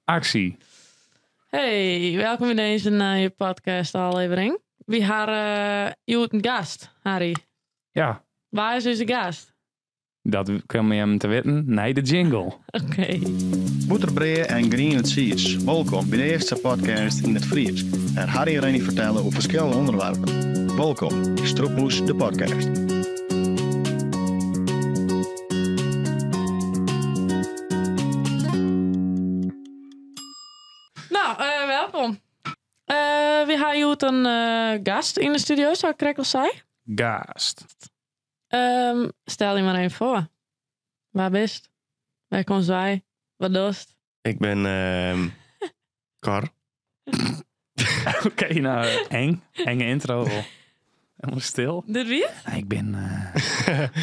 Actie. Hey, welkom in deze nieuwe podcast aflevering. We hebben uh, een gast, Harry. Ja, Waar is onze gast? dat kwam je hem te weten. Nee, de jingle. Oké. Boeterbreeën en Green Seeds. Welkom bij de eerste podcast in het Fries. Daar Harry en Reni vertellen over verschillende onderwerpen. Welkom, Stroepmoes, de podcast. Nou, welkom. We hebben hier een gast in de studio, zou ik correct al zei. Gast. Stel je maar even voor. Waar bist? Waar komt zij? Wat dost? Ik ben Kar. Oké, nou, eng. Enge intro. Helemaal stil. Dit wie? Ik ben...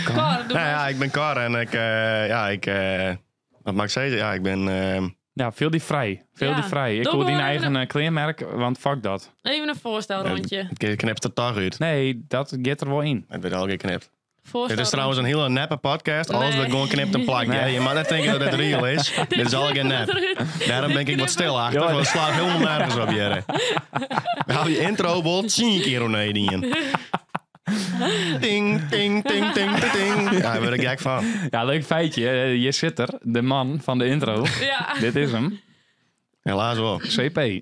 Kar, doe Nou maar. ja, ik ben Kar en ik, ja, ik, wat mag ik zeggen? Ja, ik ben, Ja, veel die vrij. Veel Ja. die vrij. Ik Doe wil die gewoon eigen kleermerk, want fuck dat. Even een voorstelrondje. ik knip er toch uit. Nee, dat gaat er wel in. Het werd al geknipt. Voorstel Dit is trouwens een hele neppe podcast. Alles Nee. wordt gewoon knipt en plakt. Nee. hè. Je mag net denken dat het real is. Dit is al geen nep. Daarom ben ik wat stil achter, Ja. want het slaat helemaal nergens op, Jerry. We hadden je intro wel 10 keer omheen in. Ding, ding, ding, ding, ding, ding. Ja, daar word ik gek van. Ja, leuk feitje. Je zit er, de man van de intro. Ja. Dit is hem. Helaas wel. CP.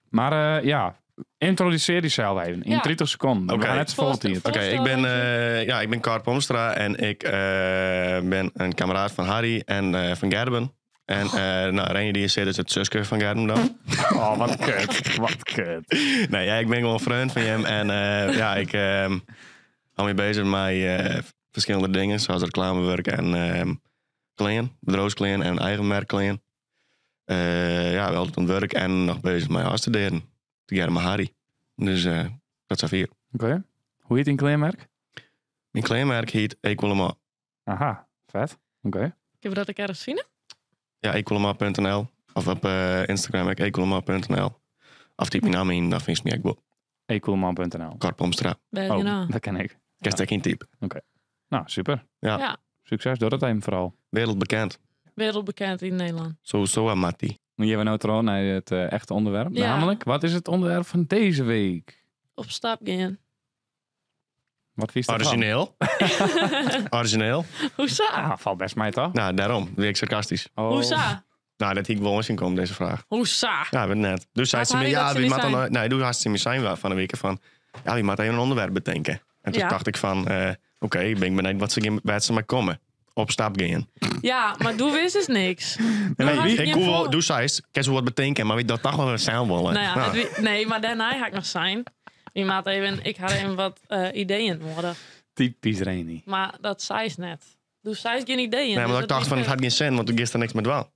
Maar ja, introduceer jezelf even. In Ja. 30 seconden. Oké. We gaan net vol Voorstel- tijd. Oké, ik ben, ja, ik ben Kar Pomstra en ik ben een kameraad van Harry en van Gerben. En nou, Reni die zit is het zuske van Gerben dan. Oh, wat kut. Wat kut. Nee, ja, ik ben gewoon vriend van hem en ja, ik hou me bezig met verschillende dingen, zoals reclamewerk en kleding, bedrijfskleding en eigen merkkleding. Ja, wel het werk en nog bezig met afstuderen. Gerben en Harry. Dus dat zijn vier. Oké. Hoe heet een kleermerk? Mijn kledingmerk heet Equalema. Aha, vet. Oké. Ik heb dat ik ergens zien. Ja, equalema.nl. Of op Instagram ook equalema.nl. Of typ mijn naam in, dan vind je me ook wel. Equalman.nl. Kar Pomstra. Ben je Oh, nou? dat ken ik. Ik heb geen type. Nou, super. Ja. Ja. Succes door dat even vooral. Wereldbekend. Wereldbekend in Nederland. Sowieso aan Matti. Nu gaan we nou trouwens naar het echte onderwerp. Ja. Namelijk, wat is het onderwerp van deze week? Op stap gaan. Wat vies daarvan? Origineel. Origineel. Hoeza? Ah, valt best mij toch? Nou, daarom. Ben ik sarcastisch. Oh. Hoeza? Nou, dat ik wel eens in komt, deze vraag. Hoeza? Ja, weet net. Dus zei Had ze me, Harry dat ja, ze wie niet moet dan, zijn? nee, doe hartstikke zijn van de week van, ja, wie moet even een onderwerp bedenken. En toen Ja. dacht ik van, oké, ik ben benieuwd wat ze, waar ze maar komen. Op stap gaan. Ja, maar doe wist is niks. Nee, had wie- ik Ik niet hoor wel, voor. doe zij, kan ze wat bedenken, maar wie dat toch wel weer zijn willen. Nou ja, nee, maar daarna ga ik nog zijn. Die maat even, ik had even wat ideeën nodig. Typisch Reni. Maar dat zei ze net. Doe zij geen ideeën. Nee, dus maar ik dat dacht van, is het had geen zin, want toen gisteren niks met wel.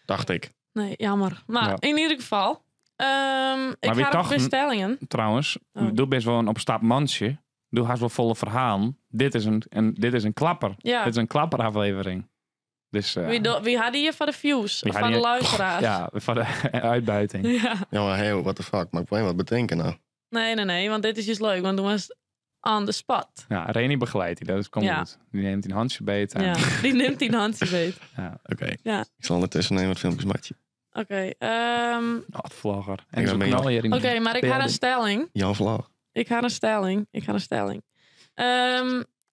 Dacht ik. Nee, jammer. Maar Ja. in ieder geval, ik wie ga op dacht- bestellingen. Trouwens, Oh. doe best wel een op stap mansje. Doe haast wel volle verhaal. Dit is dit is een klapper. Ja. Dit is een klapperaflevering. Dus Wie hadden hier van de views? Wie Of van hadden de hier- luisteraars? ja, van de uitbuiting. Ja. Ja, maar hey, what the fuck, maar ik wil wat bedenken nou. Nee, nee, nee, want dit is juist leuk, want toen was het on the spot. Ja, Reni begeleidt die, dat is komt Ja. goed. Die neemt een handje beet. En, Ja, die neemt die handje beet. ja. Oké. Ja. Ik zal ondertussen nemen wat filmpjes maatje. Oké, Oh, het vlogger. En Ik zo ben knallen hier in die oké, maar ik had een beelden. stelling. Jan Vlaag. Ik had een stelling. Ik had een stelling.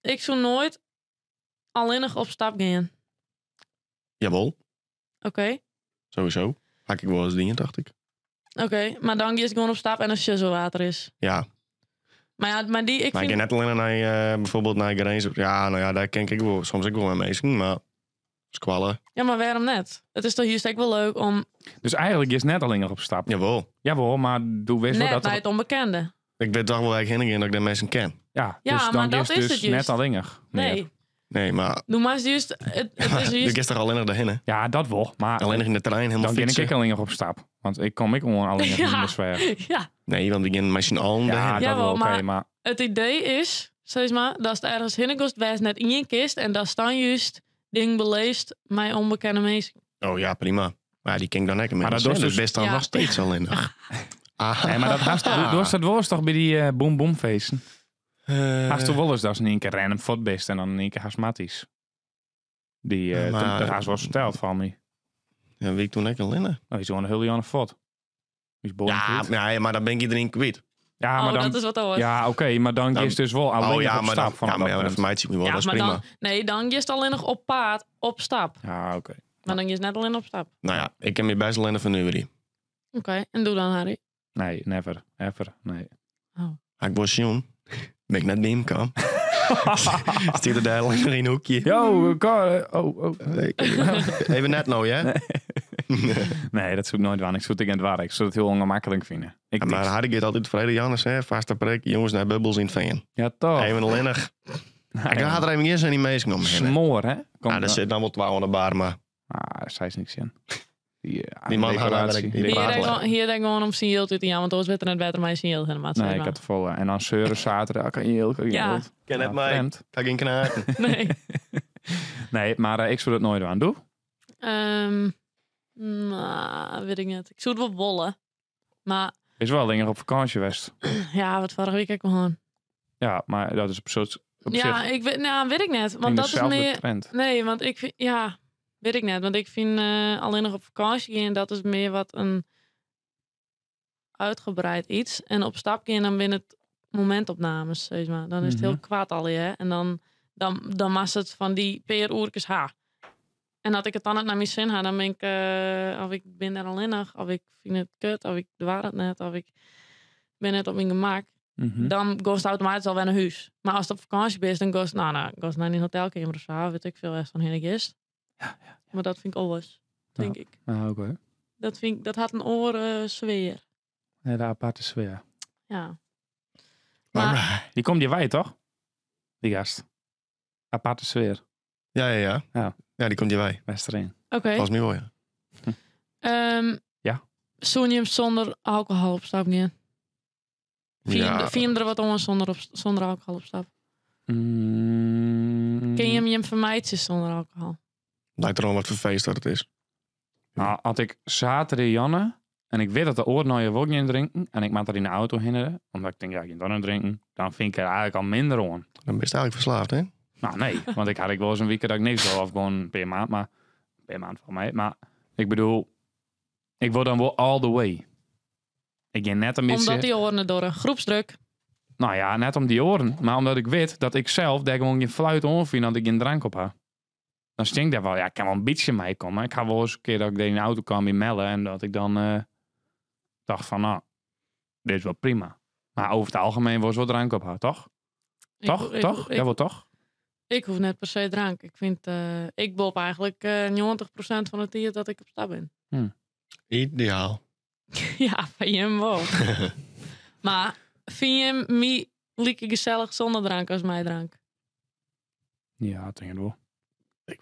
Ik zou nooit alleenig op stap gaan. Jawel, Oké? sowieso. Hak ik wel eens dingen, dacht ik. Oké, maar dan ga je gewoon op stap en als je zo water is. Ja, Maar ja, maar die, ik maar ik vind... ga net alleen naar, bijvoorbeeld naar Grijns. Ja, nou ja, daar ken ik wel, soms ook wel mee mensen, maar squallen. Ja, maar waarom net? Het is toch juist ook wel leuk om Dus eigenlijk is net alleen nog op stap. Jawel. Jawel, maar doe wist wel net dat bij er- het onbekende. Ik weet toch wel waar ik heen ga dat ik de mensen ken. Ja, Ja, dus dan maar dat is is dus het juist. net alleen nog. meer. Nee, Nee, maar doe maar eens juist... Het, het is je juist... gaat toch alleen nog daarheen, hè? Ja, dat wel. Maar Alleen nog in de trein, helemaal dan ken fietsen. ik alleen nog op stap. Want ik kom ik gewoon alleen nog Ja. in de sfeer. Ja, Nee, want we gaan met z'n allen Ja, daarheen. dat Jawel, wel, oké, maar- maar het idee is, zeg maar, dat het ergens heen kost, wij is net in je kist en dat staan juist ding beleefd mij onbekende mensen. Oh ja, prima. Maar ja, die ken ik dan ook Maar dat inmiddels. is hè, dus- Dus best dan Ja. nog steeds alleen nog. Ah. Nee, maar dat haast, doe dat wel eens toch bij die boom boom feesten. Haast toch wel eens dat ze in één keer random fot best en dan in één keer haast matties. Die, Ja, maar- dat haast wel eens verteld van me. Ja, wie ik toen ek allinne. Nou, is gewoon een hele Janne fot. Is bol Ja, kwyt. nee, maar dan ben ik iedereen kwijt. Ja, oh, maar dan, dat is wat oors. ja, oké, maar dan Dan- is dus wel alleen oh ja, op maar stap dan, van ja, maar ja, dat dat punt. vermijd ik me wel. Ja, dat is maar prima. dan, nee, dan is het alleen nog op paad, op stap. Ja, oké. Maar dan is het net alleen op stap. Nou ja, ik heb je best alleen van nu Oké, en doe dan, Harry. Nee, never, ever, nee. Ik was jong. Ben ik net bij hem kwam. Stuurde daar alleen nog in een hoekje. Yo, Cor, oh, oh. Even net nou, hè? Nee, dat zoek ik nooit aan. Ik zoek het in het waar. Ik zou het heel ongemakkelijk vinden. Ik Ja, maar Harry gaat altijd vrijdag Jannes, hè? Vaste prik, jongens naar bubbels in het veen. Ja, toch. Even alleen. Nee, Ik had er even eerst niet meegenomen. Smoor, hè? Komt Ja, daar zit dan wel 12 aan de bar, maar Ah, daar zei ze niks in. Die, Die man gaat decoratie. eigenlijk- die Hier praat denk lekker. gewoon- hier denk ik gewoon om zijn yield uit te gaan, want anders werd er net beter mijn zijn yield helemaal. Nee, ik had het vol. En dan zeuren zaterdag. Kan je kan je Ja. heel. Ken Ja, het mij. vreemd. Kan geen knaken. Nee. Nee, maar ik zou dat nooit doen. Doe? Nou, weet ik niet. Ik zou het wel wollen. Maar Is wel langer op vakantie geweest. ja, wat vorige week ik gewoon. Ja, maar dat is op, soort, op Ja, zich ik weet, nou, weet ik net. Want in dat is dezelfde meer. trend. Nee, want ik vind, ja, weet ik net. Want ik vind alleen nog op vakantie gaan, dat is meer wat een uitgebreid iets. En op stap gaan, dan binnen het momentopnames, zeg maar. Dan is het heel Mhm. kwaad al, hè. En dan was het van die peer ha. En dat ik het dan net naar mijn zin ha, dan ben ik, of ik ben er alleen nog, of ik vind het kut, of ik dwaar het net, of ik ben net op mijn gemak. Mhm. Dan gaat het automatisch al weer naar huis. Maar als het op vakantie bent, dan gaat het, nou, gaat het naar een hotelkamer of zo, weet ik veel, echt van heen is. Maar dat vind ik alles, denk ik. Nou, oké. Dat, vind ik, dat had een oren sfeer. Hele aparte sfeer. Ja. Maar, Alright. Die komt je wij, toch? Die gast. Aparte sfeer. Ja, ja, ja. Ja. Ja, die komt je bij. Best erin. oké. Volgens mij wel, ja. Ja. Zoen je hem zonder alcohol op stap gaan? Vind je Ja. hem- vind je hem er wat om zonder alcohol op stap? Mm. Kun je hem je vermijden zonder alcohol? Lijkt er al wat voor feest dat het is. Nou, had ik zaterdag Janne en ik weet dat de oor nou je ook niet drinken en ik maak dat in de auto hinderen, omdat ik denk, ja, ik kan dan niet drinken, dan vind ik er eigenlijk al minder aan. Dan ben je eigenlijk verslaafd, hè? Nou, nee, want ik had ik wel eens een weekend dat ik niks wil, of gewoon een paar maand, maar een paar maand van mij. Maar ik bedoel, ik wil dan wel all the way. Ik ga net een beetje, Omdat die oren door een groepsdruk. nou ja, net om die oren, maar omdat ik weet dat ik zelf daar gewoon geen fluit om vind dat ik geen drank op heb. Dan stinkt dat wel. Ja, ik kan wel een beetje mee komen. Ik ga wel eens een keer dat ik in de auto kwam in Melle en dat ik dan dacht van, nou, dit is wel prima. Maar over het algemeen was wel drank op haar, toch? Ik- Toch? ik- toch? Ik, ja, wel toch? ik hoef net per se drank. Ik vind, ik bob eigenlijk 90% van de tijd dat ik op stap ben. Ideaal. Ja, van je hem wel. maar vind je hem mij lieke gezellig zonder drank als mij drank? Ja, ik denk het wel. Ik,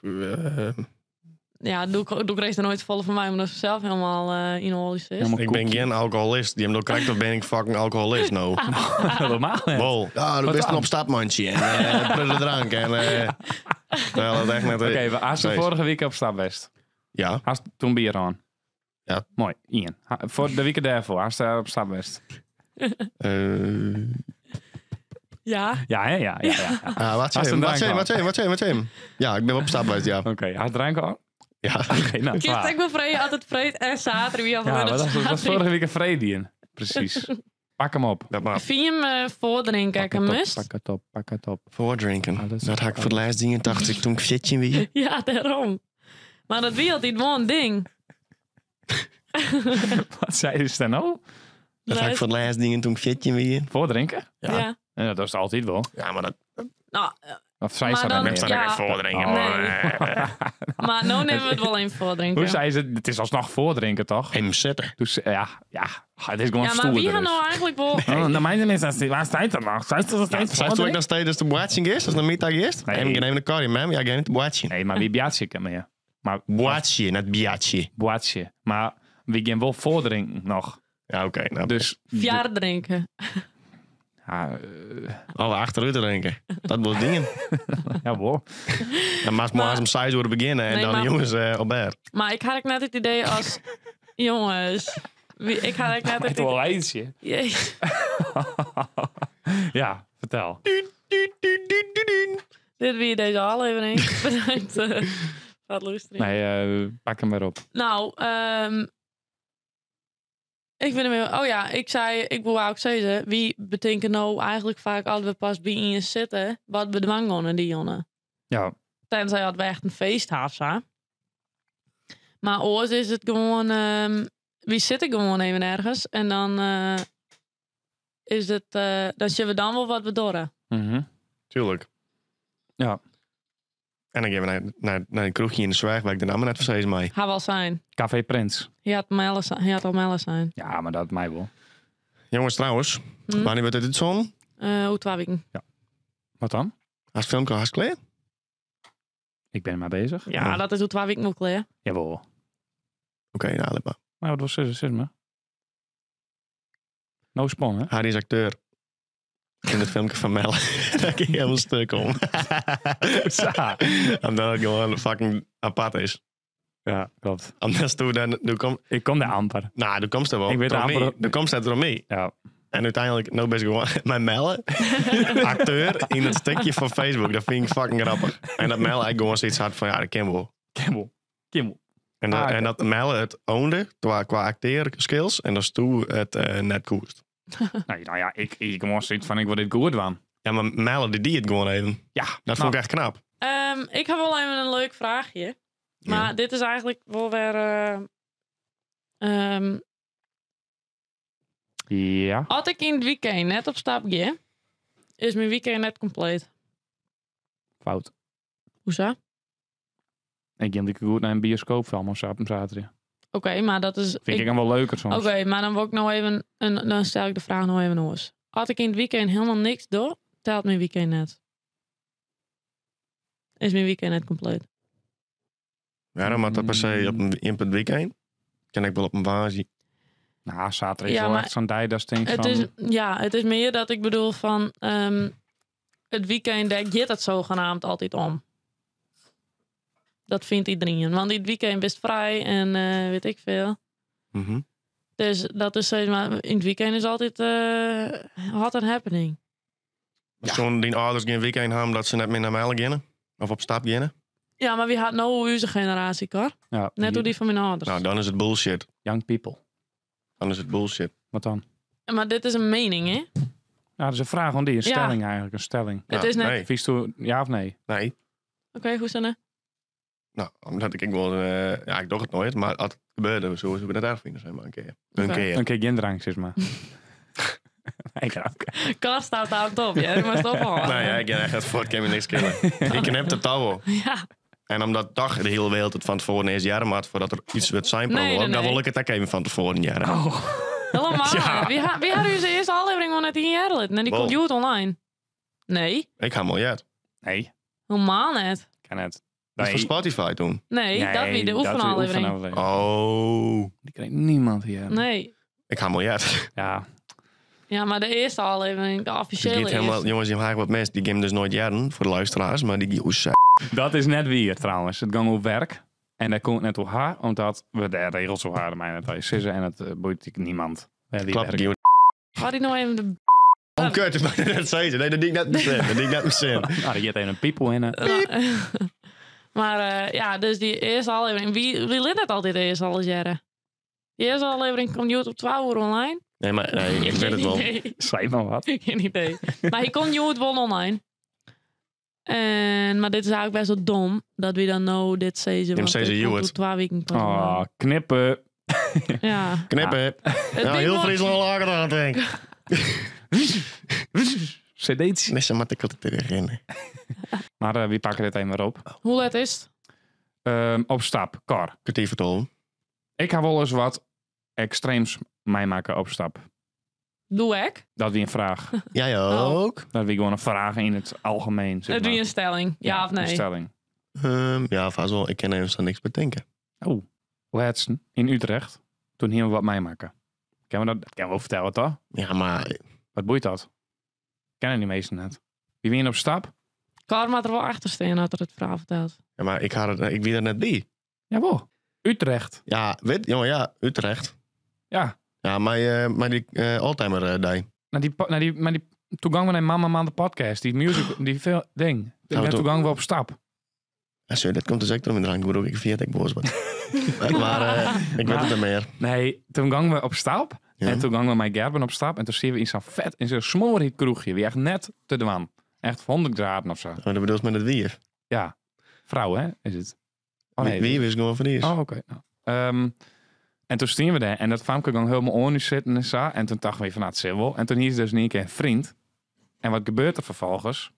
Ja, doe ik race er nooit volle van mij, omdat ze zelf helemaal in olie zit. Helemaal ik ben geen alcoholist. Die hem door krijgt, dan ben ik fucking alcoholist nou. Normaal, hè? Wow. Ja, du Wat bist dan? een opstapmandje. En prulle drank. En, nou, dat echt net. Oké, we hadden Precies. vorige week op stap best. Ja, Had toen bier aan. Ja. Mooi, Ian. Voor de week daarvoor, had ze op stap best. Ja, Ja, hè? Ja, ja, ja. ja. ah, wat Hast zei een hem? Wat drank zei hem? al? Wat zei hem? Wat zei hem? Wat zei hem? Ja, ik ben op stap geweest, ja. Oké, had drank al? Ja. Oké, nou, Kist, klaar. ik ben vrij altijd vreed en zaterdag. Wie Ja, maar dat was vorige week een vrede in. Precies. Pak hem op. Dat maar Vind je hem voordrinken? Pak Ik het op, must. pak het op, pak het op. voordrinken. Alles Dat had ik voor het laatst 83 toen ik 14 wie. Ja, daarom. Maar dat wie altijd wel een ding. Wat zei ze dan nou? Dat had ik voor het laatst dingen toen ik 14 wie. Voordrinken? Ja. Ja. Ja, dat is altijd wel. Ja, maar dat Nou, Of zei Maar ze dat dan- niet meer? ja. voordrinken. Nee. maar nou nemen we het wel even voordrinken. Hoe zei ze? Het is alsnog voordrinken, toch? Hem zetten. Dus, ja, ja, het is gewoon Ja, maar stoerder wie gaat dus. nou eigenlijk wel... Oh, naar mijn is dat waar staat dat nog? Staat dat steeds Zei toen ik nog steeds de boatje is, als de middag is? Nee. En ik neem de karrie, man. Ja, ik neem het boatje. Nee, maar wie biatje kan meer? Maar Boatje, net biatje. boatje. Maar wie gaan wel voordrinken nog. Ja, oké. nou, Dus Jaar drinken. ja, Oh, achteruit te drinken. Dat was dingen. ja, hoor. Dan maakt Maar- maar om 6 uur beginnen en Nee, dan maar- jongens op bed. Maar ik had ik net het idee als... Jongens. Ik had ik net het Het idee... wel eentje. Jezus. Ja, vertel. Dit wie deze aflevering. Bedankt voor Foar it lústerjen. Nee, pak hem weer op. Nou, ik vind hem heel- Oh ja, ik zei, ik wil ook zeggen, wie bedenken nou eigenlijk vaak als we pas bij in zitten, wat we dwang gaan die jongen. Ja, Tenzij dat we echt een feest hebben, zo. Maar oors is het gewoon, wie zitten gewoon even ergens en dan is het, dan zien we dan wel wat we dorren. Tuurlijk. Ja. En dan gaan we naar een kroegje in de Zwijg, waar ik de naam net verzees mee. Haar wel zijn. Café Prins. Hij had melle zijn. Hij had al melle zijn. Ja, maar dat mij wel. Jongens, trouwens, wanneer wordt dit uitzonden? Hoe 2 weken. Wat dan? Als het filmpje haast klaar? Ik ben maar bezig. Ja, dat is hoe 2 weken wel klaar. Jawel. Oké, nou, laat maar. Maar wat was het? Zeg maar. No spon, hè? Harry is acteur. In het filmpje van Melle. Daar ging ik helemaal stuk om. Zo. Omdat het gewoon fucking apart is. Ja, klopt. Omdat toen dan, toen kom, Ik kom daar amper. nou, toen komt er wel. Ik weet door amper- mij. Toen komt het door mij. Ja. En uiteindelijk, nou ben ik gewoon mijn Melle, acteur in het stukje van Facebook. Dat vind ik fucking grappig. En dat Melle eigenlijk gewoon zoiets had van, ja, dat ken wel. Kimmel. Kimmel. En dat, Ah, oké. en dat Melle het ownde qua acteerskills. En dat is toen het net koerst. Nou, nou ja, ik was zoiets van, ik wil dit goed doen. Ja, maar Melle die deed het gewoon even. Ja, Dat nou, vond ik echt knap. Ik heb wel even een leuk vraagje. Maar Ja. dit is eigenlijk wel weer... Ja. Als ik in het weekend net op stap ga, is mijn weekend net compleet. Fout. Hoezo? Ik ging goed naar een bioscoopfilm of zo op een zaterdag. Oké, maar dat is... Vind ik hem wel leuker soms. Oké, maar dan word ik nou even... Een, dan stel ik de vraag nog even eens. Als ik in het weekend helemaal niks doe, telt mijn weekend net. Is mijn weekend net compleet. Waarom had dat per se op een, in het weekend? Kan ik wel op een waanzin. Nou, zaterdag is Ja, wel maar echt zo'n dag dat stinkt Het van... is, ja, het is meer dat ik bedoel van... het weekend, daar gaat het zogenaamd altijd om. Dat vindt iedereen. Want het weekend is vrij en weet ik veel. Dus dat is zeg maar... In het weekend is altijd hot and happening. Ja. Zo'n die ouders geen weekend hebben dat ze net meer naar Melle gaan. Of op stap gaan. Ja, maar wie had nou onze generatie, hoor. Ja, Net hoe die van mijn ouders. Nou, dan is het bullshit. Young people. Dan is het bullshit. Wat dan? Maar dit is een mening, hè? Nou, dat is een vraag, want die een Ja. stelling eigenlijk. Een stelling. Het Ja, is net... Nee. Vies toe, ja of nee? Nee. Oké, hoe zijn Nou, omdat ik wel... ja, ik doe het nooit. Maar als het gebeurde, zo zou ik het erg vinden. Zeg maar een keer. Een Oké. keer. Een keer geen drank, zeg maar. Nee, grapje. Kar staat aan top, ja. Je moet ophouden. Nou ja, ik ben echt het voort kan me niks killen. Ik knip de touw. Ja. En omdat toch de hele wereld het van tevoren eerst jaren had voordat er iets werd zijn Nee, nee, dan nee. wil ik het ook even van tevoren jaren. Oh. Helemaal. Ja. Wie had u zijn eerste aflevering al net in jaar En die Wel. komt goed online. Nee, Ik ga hem al jet. Nee, helemaal net. kan het. Dat is van Spotify toen. Nee, dat wie de dat wie oefenaflevering. oefenaflevering. Oh. Die kreeg niemand hier. Nee. Ik ga hem al jet. Ja, Ja, maar de eerste aflevering, de Het officiële gaat helemaal, eerste. jongens, die hebben eigenlijk wat mis. Die game dus nooit jaren voor de luisteraars, maar die oh, dat is net weer trouwens. Het ging op werk. En daar komt het net op haar, omdat we de regels zo hadden, maar het is sissen en het boeit ik niemand. Ja, die klap. werk. Die Had ik nou even de... Oh, kut, ik wou net zeggen. Nee, dat deed ik net mijn zin. Dat deed ik net mijn zin. Nou, die gaat even een piepel in. hè. Maar ja, dus die eerste aflevering. Wie liet het altijd de eerste alles jaren? Die eerste aflevering komt YouTube op 12 uur online. Nee, maar nee, ik weet het wel. Geen idee. Zei maar wat. Geen idee. Maar hij komt YouTube wel online. En, maar dit is eigenlijk best wel dom dat we dan nou dit season. want season dit komt Hewitt. over 2 weken pas Oh, online. knippen. Ja. Knippen. Het Ja, ding heel was- Friesland lager dan denk ik. CD'tjes. Nee, ze maar ik altijd herinneren. Maar wie pakken dit even weer op? Hoe laat is het? Op stap, Kar. Kwartier voor 12. Ik ga wel eens wat extreems meemaken op stap. Doe ik. Dat wie een vraag. Jij Oh. ook? Dat wie gewoon een vraag in het algemeen. Zeg Dat doe je maar. een stelling. Ja, of Een nee? stelling. Ja, vast wel. Ik kan even niks bedenken. Oh, laatst in Utrecht. Toen gingen we wat meemaken. Kennen we dat? Dat kunnen we ook vertellen, toch? Ja, maar Wat boeit dat? Kennen die meesten net. Wie winnen op stap? Kar moet er wel achter staan dat er het verhaal vertelt. ja, maar ik, had het, ik wie er net bij. Jawel. Utrecht. Ja, weet, jongen, ja, Utrecht. Ja. Ja, maar die Alzheimer day. Naar die, naar die, maar die, toen gingen we naar Mama Maand de podcast. Die music, die veel ding. we En toen- toen gingen we op stap. Ja, sorry, dat komt dus ek troch myn drankgebrûk. Ik ferjit ek wolris wat. Maar ik wit it net mear. Nee, toen gongen we op stap. Ja. En toen gongen we mei Gerben op stap. En toen zien we in zo'n vet, in zo'n smoorheet kroegje. Wie echt net te dwan. Echt 100 graden of zo. Oh, dat bedoelt met het wier. Ja. Vrouw, hè? Is het? Oh, nee. Wie is gewoon Fries. Oh, oké. Nou, en toen stien we daar. En dat famke ging helemaal onder zitten en zo. En toen dachten we van, nou, het zit wel. En toen hier is dus in één keer een vriend. En wat gebeurt er vervolgens?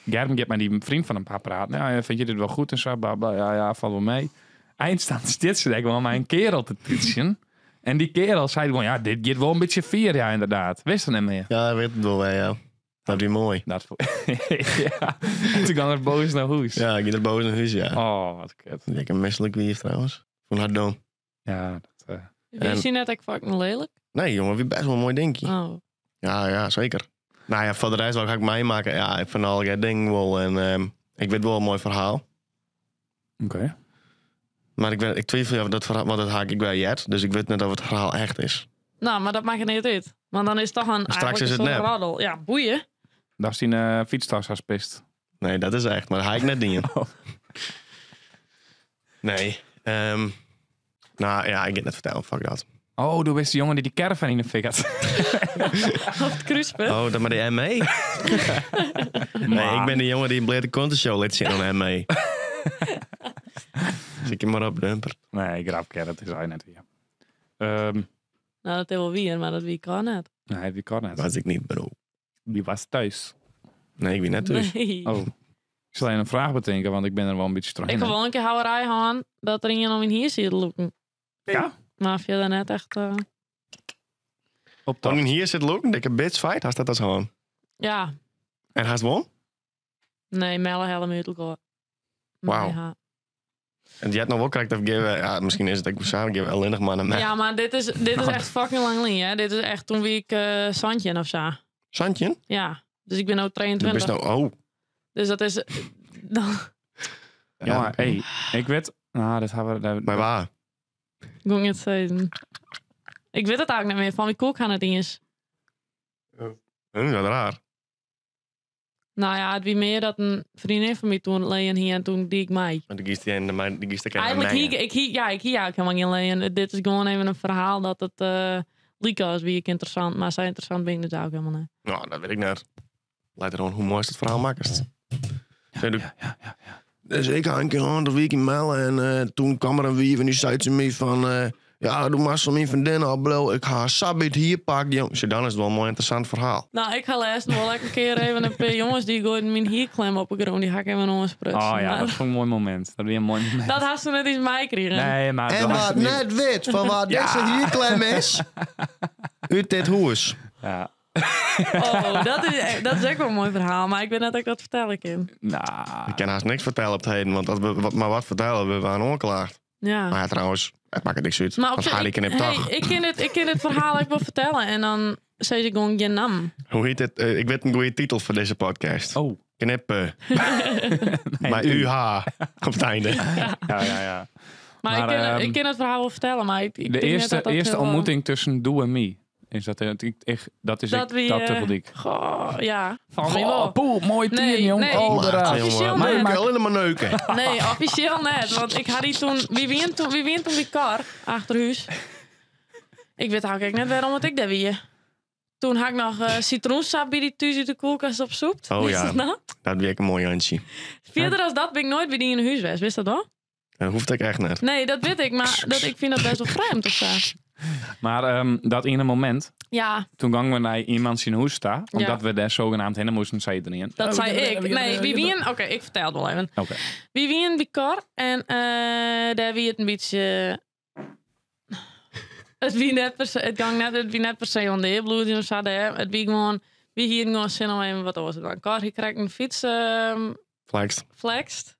Gerben gaat met die vriend van een paar praten. Nou, ja, vind je dit wel goed en zo? Bla, bla. Ja, ja, valt wel mee. Eindstand zit ze daar gewoon maar een kerel te toetsen. En die kerel zei gewoon, ja, dit gaat wel een beetje vier, ja, inderdaad. Wist er niet meer. Ja, ik weet het wel, hè, ja. Dat is mooi. Dat ja. En toen kwam er boos naar huis. Ja, ik ga er boos naar huis, ja. Oh, wat kut. Ik een misselijk wief trouwens. Van haar dom. Ja, dat... Wie En- is die net ik fucking lelijk? Nee, jongen, wie best wel een mooi dingetje. Oh. Ja, ja, zeker. Nou ja, voor de rest, wat ga ik meemaken? Ja, ik vind al die dingen wel. En ik weet wel een mooi verhaal. Oké. Maar ik twijfel of dat verhaal, want dat haak ik bij Jet. Dus ik weet net of het verhaal echt is. Nou, maar dat maakt het niet uit. Want dan is het toch een Straks eigenlijk is het een soort nep. raddel. Ja, boeien. Daar is die fietstas haar pist. Nee, dat is echt. Maar dat haak ik net dingen. Oh. Nee. Nou ja, ik ga het net vertellen. Fuck dat. Oh, du bist die jongen die die caravan in de fik had. Op het kruispunt. Oh, dat maar de ME? Nee, ik ben de jongen die een blede show liet zien aan ME. Zit je maar op, dumper. Nee, grapje, dat is hij net weer. Nou, dat is wel weer, maar dat wie kan net. Nee, die kan net. Was ik niet, bro. Die was thuis. Nee, ik ben net thuis. Nee. Oh. Ik zal even een vraag bedenken, want ik ben er wel een beetje Ik doorheen. heb wel een keer houwerij gehad dat er iemand om in hier zit loeken. Ja? Maar verder net echt... Op Dan dat. hier zit Loken, dikke bitch fight. Haast dat als gewoon. ja. En haast won? Nee, Melle helm uit elkaar. Wauw. Ja. En die had nog wel correct afgeven. Ja, misschien is het ik samen geven alleen nog maar naar mij. Ja, maar dit is echt fucking lang geleden, hè. Dit is echt toen wie ik Santje of zo. Santje? Ja. Dus ik ben nu Du 22. bist nou, oh. Dus dat is... Dan Jongen, hey, ik weet... Nou, dat hebben we... Dat, Maar waar? ik moet het zeggen. Ik weet het eigenlijk niet meer. Van wie koek aan het is. Huh, wat raar. Nou ja, het wie meer dat een vriendin van mij toen leen hier en toen die ik mij. Want die kiest die en de die kiest ik Eigenlijk hier, ik hier, ja, ik hier eigenlijk helemaal geen leen. Dit is gewoon even een verhaal dat het lieke is wie ik interessant, maar zij interessant ben ik dus ook helemaal niet. Nou, dat weet ik net. Laat er gewoon hoe mooi is het verhaal makkest. Ja, ja, ja, ja. Dus ik had een keer aan de week in Melle en toen kwam er een wief en die zei ze me van... ja, doe maar zo mijn vriendin al blauw. Ik ga Sabit hier pakken, jong. Zo, dan is het wel een mooi interessant verhaal. Nou, ik ga les nog wel een keer even een paar jongens die gooiden mijn hierklem op de grond. Die ga ik even nog eens prutsen. Oh ja, Maar dat vond ik een mooi moment. Dat weer een mooi moment. dat had ze net iets mij kregen. Nee, maar... En dat was wat niet- net wit van waar deze hierklem is, uit dit huis. Ja. Oh, dat is ook wel een mooi verhaal. Maar ik weet net dat ik dat vertellen kan. Nou... Ik kan haast niks vertellen op het heden, want als we wat, maar wat vertellen, we waren ongeklaagd. Ja. Maar ja, trouwens, het maakt het niks uit. Maar op want zich, Harry ik, knipt hey, toch. ik ken het verhaal ook wel vertellen. En dan zei ze gewoon je naam. Hoe heet het? Ik weet een goede titel voor deze podcast. Oh. Knippen. Nee, Bij u. UH op het einde. Ja, ja, ja. Maar, Maar, ik ken het verhaal wel vertellen. Maar ik De denk net eerste, dat dat eerste heel, ontmoeting tussen Doe en Me. Is dat, dat is Dat ik, wie, dat tegelijk. Goh, ja. Van mij Goh, wel. poeh, mooi Nee, tier, jong. nee. Oh, Maar, raar. Officieel jongen, net. maar ik wil alleen maar neuken. Nee, officieel net. Want ik had die toen... Wie wint toen, wie wint toen die kar achter huis? Ik weet eigenlijk net waarom het ik daar wie. Toen had ik nog citroensap bij die thuis uit de koelkast op soep. Oh Wist ja. dat nou? Dat ben ik een mooi Jantje. Verder als dat ben ik nooit bij die in huis geweest. Wist dat wel? Dat hoeft ik echt net. Nee, dat weet ik. Maar dat, ik vind dat best wel vreemd of zo. Maar dat ene moment, Ja, toen gingen we naar iemand zijn huis staan, omdat Ja. we daar zogenaamd heen moesten, zei iedereen. dat Oh, zei we- ik. we- Nee, wie wien... Oké, ik vertel het wel even. Oké. Wie wien bij kar en daar wie het een beetje... Het wie net per se, het ging net, het wie net per se om de bloed of zo. daar. Het wie gewoon, wie hier gewoon zin om even wat was het dan? Kar, hier kreeg ik een fiets Flext. flexed.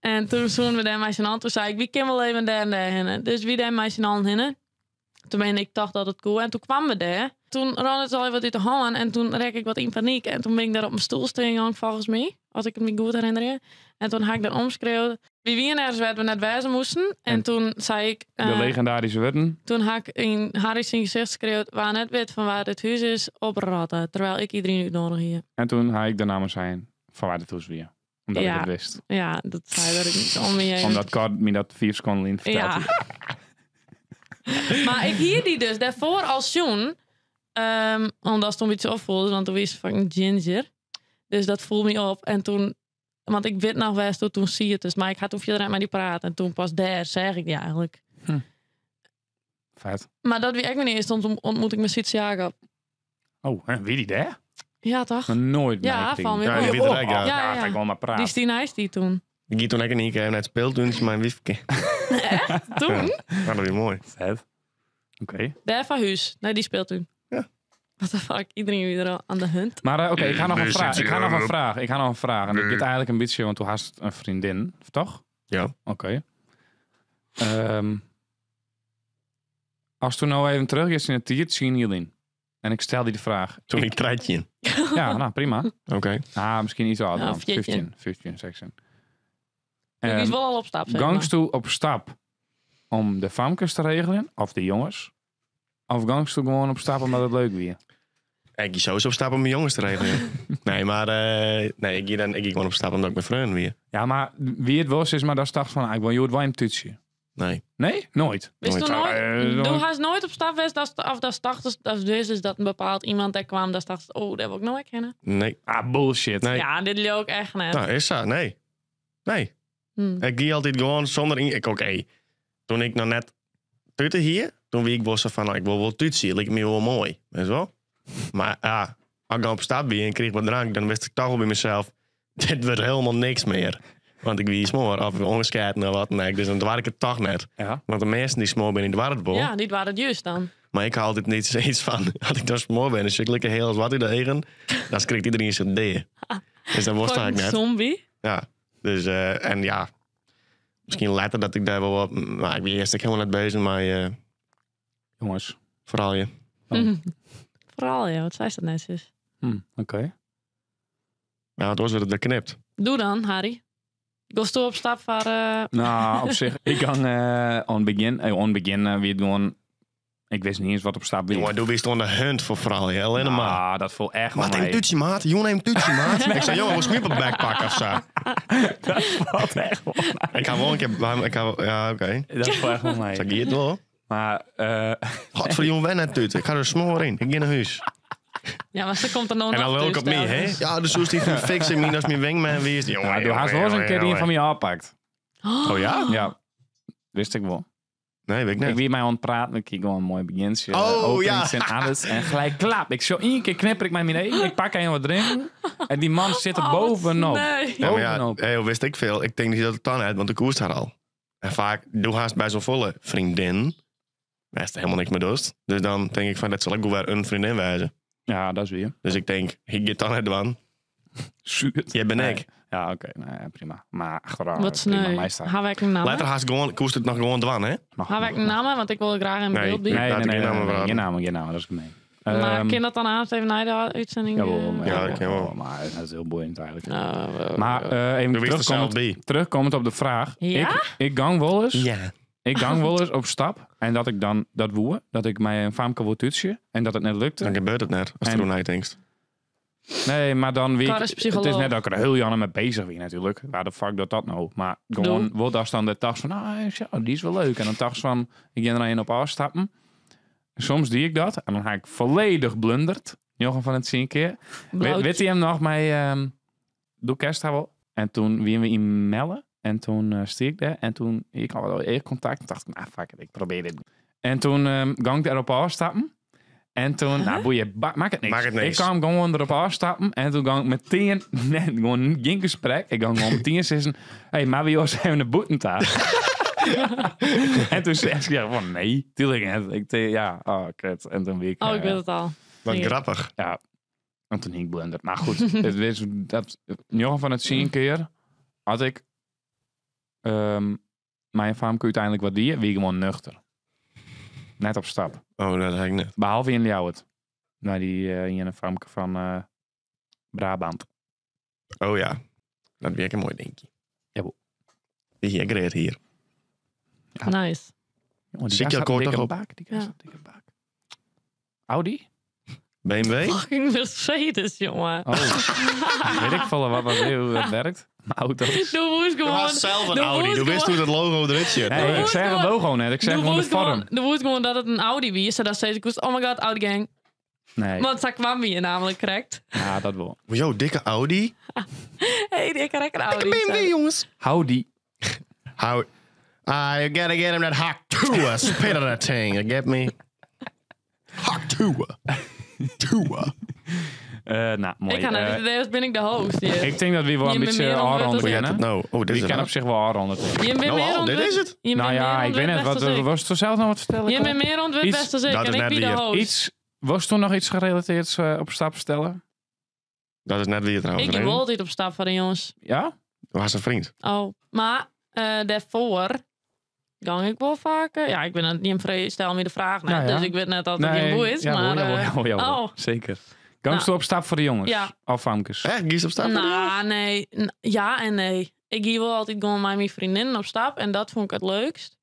En toen zoenen we daar met z'n allen. Toen zei ik, wie kan wel even daar en daar heen? Dus wie daar met z'n allen heen? Toen ben ik dacht dat het cool. En toen kwamen we daar. Toen ran het al even wat uit de hand. En toen raak ik wat in paniek. En toen ben ik daar op mijn stoel staan, volgens mij. Als ik het me goed herinner. En toen had ik daar omschreeuwd. Wie wie ergens werd we net wijzen moesten. En, En toen zei ik... De eh, legendarische woorden. toen had ik in Harry zijn gezicht geschreeuwd... waar net weet van waar dit huis is, op ratten. Terwijl ik iedereen uitnodig hier. En toen ga ik de namen zijn van waar de toes weer. Omdat Ja. ik het wist. Ja, dat zei dat ik niet om me heen. Omdat Cor me dat 4 seconden in verteld Ja. had. Maar ik hier die dus daarvoor al zoen. Omdat het toen een beetje opvoelde, want toen was fucking ginger. Dus dat voelde me op. En toen, want ik weet nog wel toen, toen zie je het dus. Maar ik had toen verder met die praten. En toen pas daar zeg ik die eigenlijk. Vet. Maar dat wie ik mijn eerste ontmoet ik met Sietse Jacob. Oh, hè, wie die daar? Ja, toch? Nog nooit Ja, meegekregen. van weer. Ja, die Oh, weet het ook, ja. Ja, Ja, ja. ga ik wel maar Die praten. Stien Heijs die toen. Ik ging toen ik en ik naar het speeltuintje mijn wiefke. Toen? Ja, dat was mooi. Vet. Oké. Daar van Huis. Nee, die speelt toen. Ja. What the fuck? Iedereen weer al aan de hunt. Maar oké, ik ga nog een vraag. Ik ga nog een Ja. vraag. Ik ga nog een vraag. En ik dit eigenlijk een beetje, want toen had een vriendin, toch? Ja. Oké. Als toen nou even terug is in het tiert, zien jullie. En ik stel die de vraag. Toen ik treitje. Ja, nou prima. Oké. Ah, misschien iets ouder. Ja, dan. 14. 15, 15, 16. Die is wel al op stap, zeg maar. Gangs toe op stap om de famkes te regelen, of de jongens. Of gangs toe gewoon op stap omdat het leuk weer. Ik ging sowieso op stap om mijn jongens te regelen. Nee, maar nee, ik ging dan, ik ging gewoon op stap omdat ik mijn vriend weer. Ja, maar wie het was, is maar dat dacht van, ah, ik wil je het wel een toetje. Nee. Nee, nooit. Wist Nooit. toen nooit, Nooit. doe haast nooit op stap geweest, dat, of dat dacht, dat dus is dat een bepaald iemand daar kwam, dat dacht, oh, dat wil ik nooit kennen. Nee. Ah, bullshit. Nee. Ja, dit liep ook echt net. Nou, is dat? Nee. Nee. Ik ging altijd gewoon zonder... In, ik, oké. Toen ik nog net tutte hier, toen wie ik was zo van, nou, ik wil wel tutsie. Lijkt me wel mooi. Weet je wel? Maar ja, als ik dan op stap ben en kreeg wat drank, dan wist ik toch wel bij mezelf, dit wordt helemaal niks meer. Want ik wie smoor, of ongescheiden of wat dan ook. Dus dan waar ik het toch net. Ja. Want de mensen die smoor ben, die waren het wel. Ja, dit waren het juist dan. Maar ik had altijd niet zoiets van, als ik dan smoor ben, dan zit ik lekker heel als wat in de eigen. Dan schrikt iedereen zijn D. Dus dat was het Fucking eigenlijk net. zombie. Ja, dus en ja, misschien later dat ik daar wel wat, maar ik ben eerst ook helemaal net bezig, maar Jongens. vooral je. Oh. Vooral, ja, wat zei ze dat net, zus? Oké. Nou, het was weer het knipt. Doe dan, Harry. Gost toe op stap voor... Nou, op zich, ik kan on begin, on begin wie het gewoon, ik wist niet eens wat op stap wie. Jongen, doe bist on de hunt voor vooral je, alleen maar. Ah, dat voelt echt wel Maat, neem mee. een toetje, maat. Jongen, neem een toetje, maat. Ik zei, jongen, we smiepen backpack of zo. Dat valt echt wel mee. Ik ga wel een keer, ik ga, ja, oké. Dat valt echt wel mee. Zeg je het wel? Maar, Godverdomme, wen net toet. Ik ga er smoor in. Ik ga naar huis. Ja, maar ze komt er nog En dan nog lul ik dus op mij, hè? telkens. Ja, de soes die van fixen, min als mijn wingman wie is. Jongen, ja, doe jongen, haast wel eens een jongen, keer die jongen. van mij afpakt. Oh ja? Ja, wist ik wel. Nee, weet ik Ik niet. wie mij aan het praten, ik kijk gewoon een mooi beginsje. Oh, openings ja. En alles. En gelijk klap. Ik zo één keer knipper ik met mijn eten. Ik pak een wat drinken. En die man zit er Oh, wat bovenop. sneu. Ja, maar ja, Bovenop. hey, hoe wist ik veel. Ik denk niet dat het dan uit, want de koers daar al. En vaak doe haast bij zo'n volle vriendin. Daar is er helemaal niks meer dorst. Dus dan denk ik van, dat zal ik wel weer een vriendin wijzen. Ja, dat is weer. Dus ik denk, ik ga dan het aan. Zuur. Jij ben Nee. ik. Ja, oké. Nou ja, prima. Maar achteraf. Wat prima. sneu. Mij staat. Gaan wij een naam? Later haast gewoon, koest het nog gewoon dwan, hè? Mag- Gaan wij een naam? Want ik wil graag in Nee. beeld bij. Nee, Laat nee, ik nee. geen nee, namen nee, praten. Geen namen, geen namen. Dat is gemeen. Maar kan dat dan aan even na de uitzending? Jawel, maar, Ja, jawel, dat kan wel. Maar dat is heel boeiend eigenlijk. Nou, Maar even Du wist er zelf terugkomend, bij. terugkomend op de vraag. Ja? Ik gang wel eens. Ja. Ik gang wel eens op stap. En dat ik dan dat woe. Dat ik mij een famke wil toetsen. En dat het net lukte. Dan gebeurt het net, als En- je erom denkt. Nee, maar dan wie Kar ik, is het psycholoog. is net dat ik er heel Janne mee bezig ben natuurlijk. Waar de fuck dat dat nou? Maar gewoon, wordt daar dan de tas van, ah, zo, die is wel leuk. En dan tas van, ik ga er een op afstappen. Soms die ik dat. En dan ga ik volledig blunderd. Jochen van het zien keer. Weet, Blauwtje. weet hij hem nog? Mij, doe kerst daar wel. En toen wien we in Melle. En toen stier ik daar. En toen, ik had wel eerst contact. Toen dacht ik, nou fuck it, ik probeer dit. En toen ging ik erop afstappen. En toen, nou boeien, maak het niks. Maak het niks. Ik kwam gewoon erop afstappen. En toen ging ik meteen, nee, gewoon geen gesprek. Ik ging gewoon meteen zeggen, hey, maar wie was even de boeten daar? En toen zei ze, ja, van nee, tuurlijk niet. Ik zei, ja, oh kut. En toen wie ik, Oh, ik weet het al. Wat Ja. grappig. ja. En toen hing ik blunder. Maar goed, het is, dat, Johan van het zien keer had ik mijn farm uiteindelijk wat die, wie gewoon nuchter. Net op stap. Oh, dat had ik net. Behalve in Ljouwert. Naar die in een farmke van Brabant. Oh ja, dat werkt een mooi dingetje. Jawel. Die hier great hier. Ja. Nice. Jongen, die Zit gast je had een akkoord dikke toch op? bak. Die gast Ja. had een dikke bak. Audi? BMW? Fucking Mercedes, jongen. Oh, weet ik veel wat, hoe dat werkt. Auto's. Doe woest Du gewoon... hast zelf een doe Audi. woest Du wist gewoon- hoe dat logo eruit zit. Nee, ik woest zeg het gewoon- logo net. Ik zeg Doe gewoon de woest gewoon- vorm. Doe woest gewoon dat het een Audi was, zodat ze ik woest, oh my god, Audi gang. Nee, Want ze kwam hier namelijk correct. ja, dat wel. Yo, dikke Audi. Hey, die correct een Audi. BMW, jongens. Hou die. How? Ah, you gotta get him that hot tour. Spit on that thing. You get me? Hot tour. Tour. Nou, mooi. Ik ga naar dit idee, ben ik de host hier. Ik denk dat we wel een Je bent beetje meer aanronden ontwikkeld Hoe kennen. gaat het nou? Oh, dit Die is kan het. op zich wel aanronden. Je bent Nou meer al, dit is het. Je Nou bent ja, meer ik weet net. ontwit Wat, dan ik. was het zelf nog wat vertellen? Je bent meer ontwit Iets- best dan ik Dat en is ik net ben de weer. host. Iets, was toen nog iets gerelateerd op stap stellen? Dat is net weer trouwens. Ik ging Remy. wel altijd op stap van de jongens. Ja? Was een vriend. Oh, maar daarvoor gang ik wel vaker. Ja, ik ben aan het niet stel me de vraag net, Nou ja. dus ik weet net dat het geen boe is. jawel, maar, jawel, jawel, jawel. oh. Zeker. Gangst Nou. op stap voor de jongens? Ja. Of famkes? Echt, kies op stap? Nou, nee. Ja en nee. Ik ging wel altijd gewoon met mijn vriendinnen op stap en dat vond ik het leukst.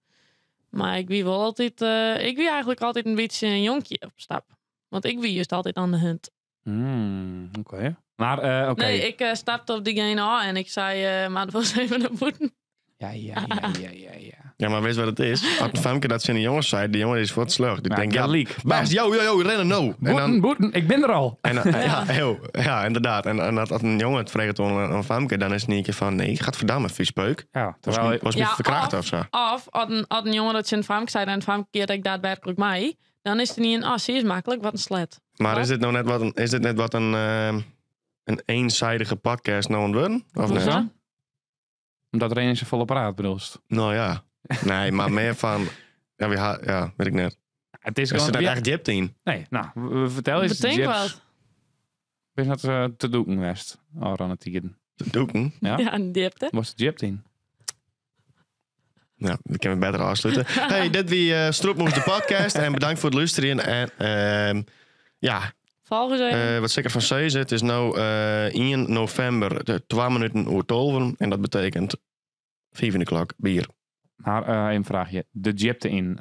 Maar ik wie wel altijd, ik wie eigenlijk altijd een beetje een jonkje op stap. Want ik wie juist altijd aan de hunt. Oké. Maar, oké. Nee, ik stapte op diegene aan en ik zei, maar het was even naar boeten. Ja, ja, ja, ja, ja, ja. Ja, maar weet je wat het is? Als een famke dat ze in de jongens zei, die jongen is voor het slug. Die Ja, denkt, ja, gelijk. Bas, yo, yo, yo, rennen nou. En Boeten, dan, boeten, ik ben er al. en, dan- ja, heel, ja, inderdaad. En dat als een jongen het vraagt aan een famke, dan is het niet een keer van, nee, gadverdamme, viespeuk. Ja, Was terwijl... me, was me Ja, verkracht of- of zo. Of als een jongen dat ze in famke zei en een famke keert ik daadwerkelijk mij, dan is het niet een ah, zie is makkelijk, wat een slet. Maar Wat? is dit nou net wat een, is dit net wat een eenzijdige podcast nou ontworpen? Of Hoezo? net? Hoezo? Omdat er een in zijn volle praat bedoelst. Nou ja. Nee, maar meer van... Ja, ja, weet ik net. Het is Is gewoon... het ja, echt diepte in? Nee, nou, vertel eens. Bedenk Jips. wat. Is dat te doeken west? Oh, aan het tieren. De doeken? Ja? Ja, een diepte. Was het Jip in? Nou, we kunnen het beter afsluiten. Hey, dit wie Stroepmoes de podcast. En bedankt voor het luisteren. En ja, Volgens even. wat zeker van Zezen. Het is nu 1 november, de 12 minuten oor 12. En dat betekent 5 in de klok bier. Maar een vraagje. De Jipte in.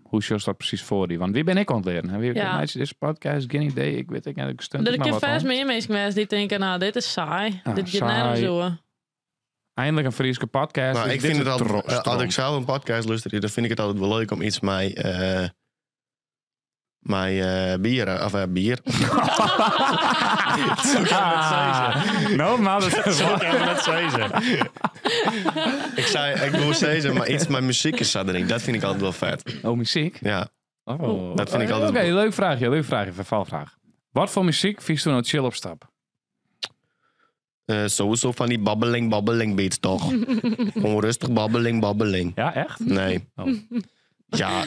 Hoe is dat precies voor die? Want wie ben ik aan het leren? Hè? Wie Ja. meisje, deze podcast, geen idee. Ik weet het niet. Ik stunt Er ik maar kan wat vast om. meer mensen geweest die denken, nou, dit is saai. Ja, dit gaat nergens saai. over. Eindelijk een Friese podcast. Nou, Dus ik dit vind is het altijd, als stroom. ik zelf een podcast luister, dan vind ik het altijd wel leuk om iets met, met bier, of bier. Ah, nou, maar dat Zo kan ik dat zeggen. Ik zei, ik wil zeggen, maar iets met muziek is zat erin. Dat vind ik altijd wel vet. Oh, muziek? Ja. Oh. Dat vind ik altijd Oké, goed. leuk vraagje. Leuk vraagje. Vervalvraag. Wat voor muziek vies toen nou chill op stap? Sowieso van die babbeling, babbeling beats toch? Gewoon rustig babbeling, babbeling. Ja, echt? Nee. Oh. Ja,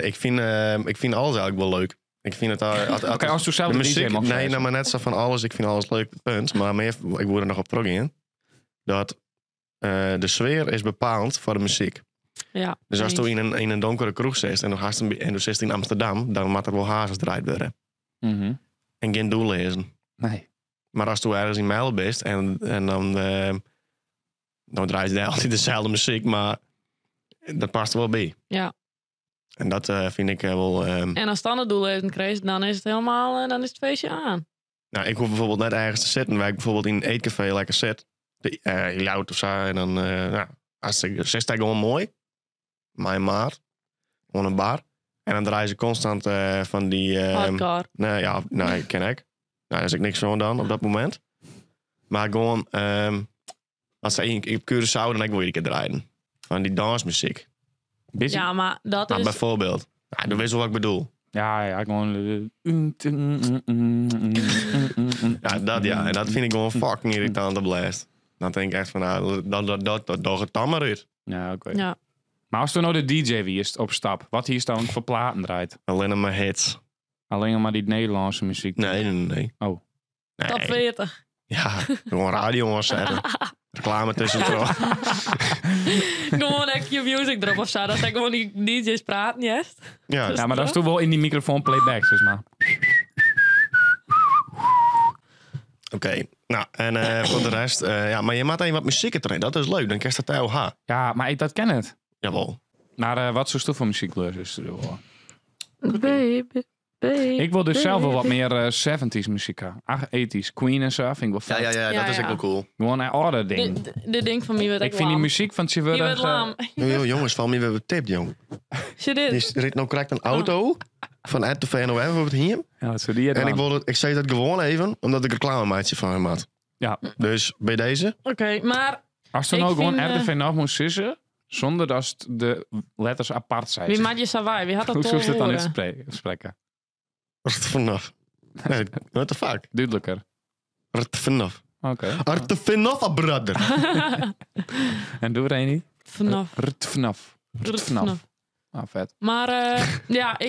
ik vind alles eigenlijk wel leuk. Ik vind het... Oké, als toen zelf de de DJ muziek, mag nee, zijn. nou, maar net zo van alles. Ik vind alles leuk, punt. Maar meer, ik word er nog op terug in. Dat de sfeer is bepaald voor de muziek. Ja. Dus als eens. je in een donkere kroeg zit en dan haast een, en du zit in Amsterdam, dan moet er wel hazes draait worden. En geen doel lezen. Nee. Maar als du ergens in Mijl bent en dan, dan draait je daar altijd dezelfde muziek, maar dat past er wel bij. Ja. En dat vind ik wel. En als dan het doel heeft kreeg, dan is het helemaal, dan is het feestje aan. Nou, ik hoef bijvoorbeeld net ergens te zitten waar ik bijvoorbeeld in een eetcafé lekker zit. De, in of zo. En dan, nou, als ik zit daar gewoon mooi. Mijn maat. Gewoon een bar. En dan draaien ze constant van die... Hardcore. Nee, ja, nee, ken ik. Nou, daar is ik niks van dan op dat moment. Maar gewoon, als ze in op Curaçao, dan ik wil je een keer draaien. Van die dansmuziek. Busy? Ja, maar dat Nou, is... bijvoorbeeld. Nou, dan weet je wel wat ik bedoel. Ja, ja, gewoon... Ja, dat ja. En dat vind ik gewoon fucking irritante blast. Dan denk ik echt van, nou, dat, dat, dat, dat, dat het dan maar uit. Ja, oké. Ja. Maar als er nou de DJ wie is op stap, wat hier dan voor platen draait? Alleen maar hits. Alleen maar die Nederlandse muziek. Nee, nee, nee. Oh. Nee. Top 40. Ja, gewoon radio aanzetten. Reclame tussendoor. Gewoon echt je music erop of zo. Dat zijn gewoon die DJ's praten, yes. Ja, Ja, maar dat is toch wel in die microfoon playback, zeg maar. oké. Nou, en voor de rest... ja, maar je maakt even wat muziek erin. Dat is leuk. Dan krijg je dat TOH. Ja, maar ik, dat ken het. Jawel. Maar wat soort voor muziek is er wel? Baby. Ik wil dus zelf wel wat meer 70s muziek ha. Ach, 80s. Queen en zo, vind ik wel Ja, vet. ja, ja, Ja, dat is ja. ook wel cool. Gewoon een oude ding. Dit ding van mij wordt Ik ook vind die lam. muziek van Die wordt tegenwoordig... lam. Yo, yo, jongens, van mij we hebben tip, jong. Zie dit? Je rijdt nou correct een auto van RTV NOM bijvoorbeeld hier. Ja, wat zou die En ik, wilde, ik zei dat gewoon even, omdat ik reclamemaatje van hem had. Ja. Dus bij deze. Oké, maar Als er Ik nou gewoon vind, RTV nog moet sissen, zonder dat het de letters apart zijn. wie maakt je sawaai? Wie had dat Hoe toch zou ze dat dan horen? uitspreken? Vanaf. Nee, what the fuck? Duidelijker. Vanaf. Oké. Vanaf, brother. En doe Reni? Vanaf. Rtfnaf. Rtfnaf. Ah, vet. Maar ja,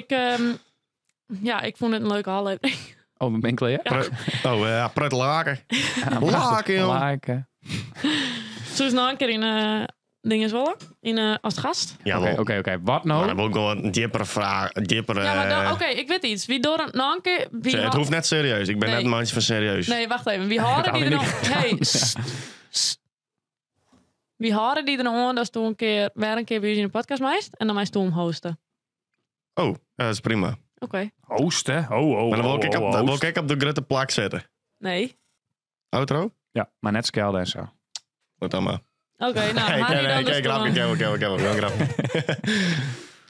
ik vond het een leuke aflevering. Oh, ben ik klaar? Ja. Oh, ja, prut laken. Laken, joh. Laken. Zo is nog een keer in Dingen Zwolle, in, als gast. Jawel. Oké, oké, oké. Wat Maar nou? dan wil ik wel een diepere vraag. Een diepere, Ja, maar dan, oké, ik weet iets. Wie door een, nog een keer... Wie Het hoeft net serieus. Ik ben Nee. net een mandje van serieus. Nee, wacht even. Wie houden die er Dat nog... Hey, sst, sst. Wie houden die er nog aan dat is toen een keer, weer een keer bij jullie in de podcast meest en dan mij toen hosten. Oh, ja, dat is prima. Oké. Host, hè? Oh, oh, Maar dan wil oh, ik oh, op, dan wil host. ik op de grote plak zetten. Nee. Outro? Ja, maar net skelden en zo. Wat dan maar. Oké, nou, Nee, Harry nee, dan nee, dus kijk, grapje, toen- kijk, kijk, kijk, kijk, grapje.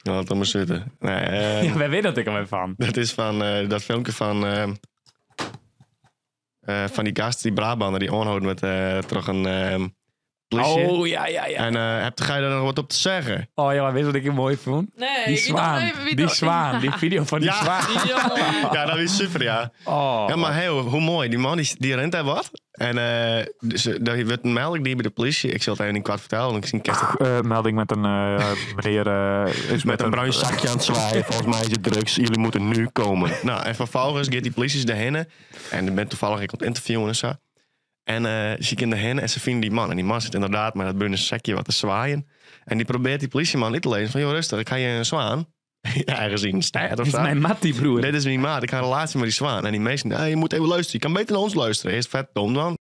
Laat dan maar zitten. Nee, Ja, wij weten dat ik er weer van. Dat is van dat filmpje van, van die gast, die Brabander, die onhoudt met terug een politie. Oh, ja, ja, ja. En heb ga je daar nog wat op te zeggen? Oh ja, maar weet je wat ik mooi vond? Nee, Die ik dacht zwaan. even wie Die dat- zwaan. Die video van die Ja. zwaan. Die jongen. Ja, dat is super, ja. Oh. Ja, maar hey, hoe mooi. Die man die, die rent daar wat. En dus, daar werd een melding die bij de politie. Ik zal het even in kwart vertellen, want ik zie kerst melding met een meneer is met een bruin zakje aan het zwaaien. Volgens mij is het drugs. Jullie moeten nu komen. Nou, en vervolgens gaat die politie erheen. En ik ben toevallig ik op het interviewen en zo. En ze gaan erheen en ze vinden die man. En die man zit inderdaad met dat bruine zakje wat te zwaaien. En die probeert die politieman niet te lezen. Van, joh, rustig, ik ga je een zwaan. Ja, ergens in een stad of Dit is zo. mijn mattie, broer. Dit is mijn maat. Ik ga een relatie met die zwaan. En die meesten, nee, je moet even luisteren. Je kan beter naar ons luisteren. Eerst vet dom dan.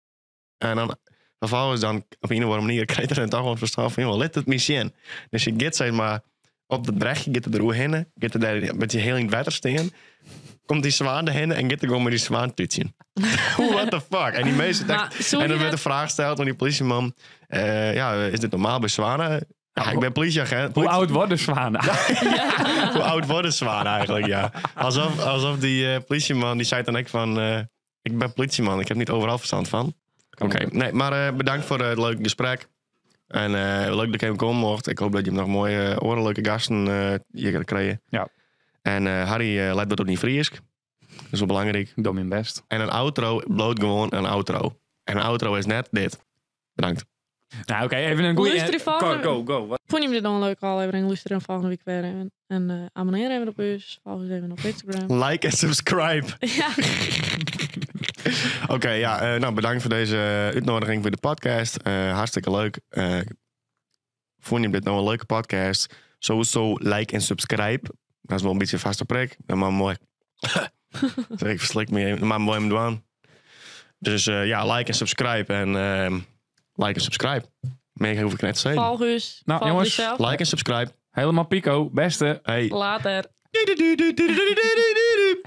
En dan vervolgens dan op een of andere manier krijg je er dan toch gewoon het verstand van, joh, let het me zien. Dus je gaat zeg maar op de brechtje, gaat er doorheen, gaat er daar met die heel in het water staan. Komt die zwaan erheen en gaat er gewoon met die zwaan tutsen. What the fuck? En die meesten Maar dachten, zou en dan je werd de vraag gesteld aan die politieman, ja, is dit normaal bij zwanen? Ja, ik ben politieagent. Hoe oud worden zwanen? Hoe oud worden zwanen eigenlijk, ja. Alsof die politieman, die zei dan ook van... ik ben politieman, ik heb niet overal verstand van. Oké, nee, maar bedankt voor het leuke gesprek. En leuk dat ik even komen mocht. Ik hoop dat je nog mooie, oren gasten hier gaat krijgen. Ja. En Harry, let wat op niet Friesk. Dat is wel belangrijk. Doe mijn best. En een outro bloot gewoon een outro. En een outro is net dit. Bedankt. Nou, oké, even een goede. Luister die volgende- Go, go, go. Vond je dit dan een leuke aflevering? Luister dan volgende week weer even. En abonneer even op ons. Volg ons even op Instagram. Like en subscribe. Ja. Oké, ja, nou bedankt voor deze uitnodiging voor de podcast. Hartstikke leuk. Vond je dit nou een leuke podcast? Sowieso like en subscribe. Dat is wel een beetje een vaste prik. Dat maar mooi. Zeg, ik verslik me even. Maar mooi hem doen. Dus ja, like en subscribe. En like en subscribe. Meer hoef ik net te zeggen. Volg ons. Nou, Volg jongens. jezelf. Like en subscribe. Helemaal pico. Beste. Hey. Later. Du- du- du- du- du- du- du- du- du.